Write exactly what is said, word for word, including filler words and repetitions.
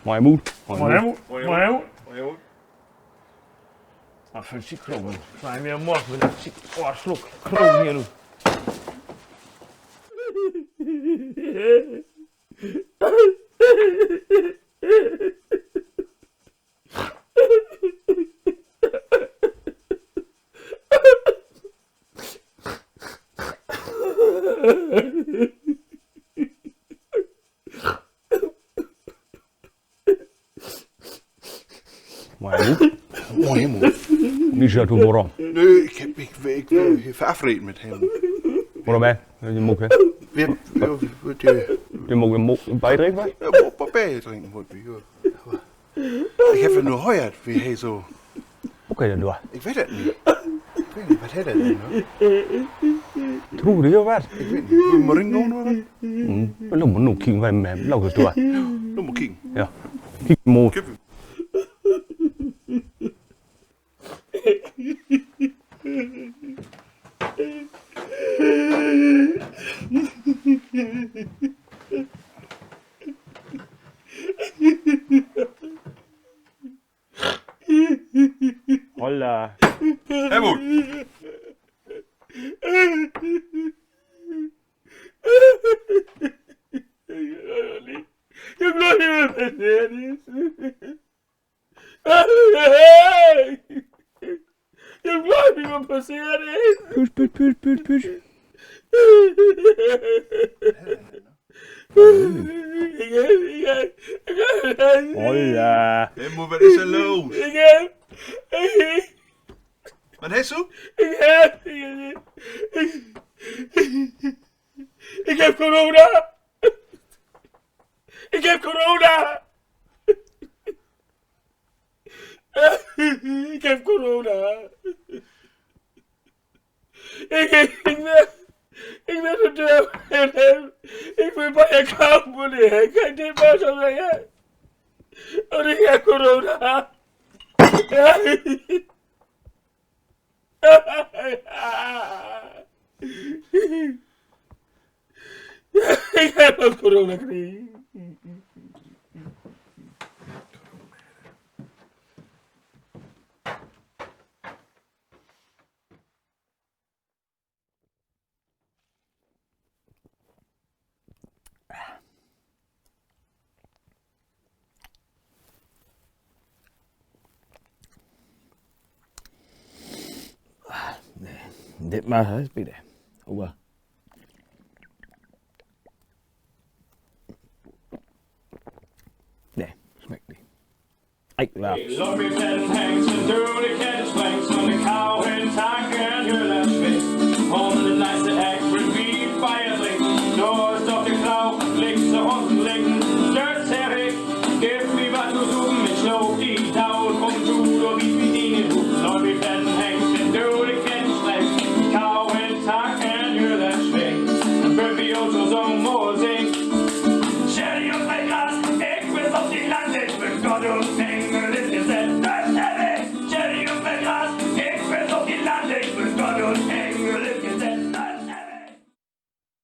Moin, Helmut. Moin, Helmut. Moin, Helmut. Wat för 'n Sietkroom. Sien wi morgen mit dat Siek-, oh, Sluck. Kroom hier nu. Moin, Helmut. Moin, Helmut. Nich, dat du, worüm? Nee, ik heff, ik, ik weer hier verafreedt mit Helmut. Worüm, hè? De Mucke. Wi, wi, wi, de Mucke, Mu-, Bier drinken, wat? Ja, Mu-, Bier drinken wullt wi, ja. Ik heff ja nu höört, wo he so. Okay, denn dor. Ik weet dat nich. Ik weet nich, wat hett he denn, ne? Trurig, oder wat? Ik weet nich. Wüllt wi mal ringahn, oder wat? Hm. Laat mal nu kieken, wat he maakt. Laat es dor. Laat mal kieken. Ja. Kiek mal. Holla. Helmut. Püsch, püsch, püsch, püsch. Holla. Helmut, wat is denn los? Wat hest du? Ik heff Corona. Ik heff Corona. Ik heff Corona. Ik, ik, ik weer, ik weer de Döör. Ik weer bi de Kamp un ik, ik, ik, ik weer zo weer. Un ik heff Corona. Ik heff ok Corona kregen. Nee, dit mag, is beter. Aver nee, smeckt nich. Ik laat. Loop mit den Hengst door de Kette springt, so 'ne Kau in Tank in Hülle schwingt. Un de leiste Eck bringt mi Bier drinken. Dor is doch de Klau, liegt se unten liggen. Dor segg ik, giff mi wat to supen, ik sloog di doot un du, du bietst mi in de Huut. Loop mit den Hengst door de Kette springt, Kau in Tank in Hülle schwingt. Denn bün wi ok so, so mal singen. Schell di op mien Gras, ik will op di Land, ik bün Gott un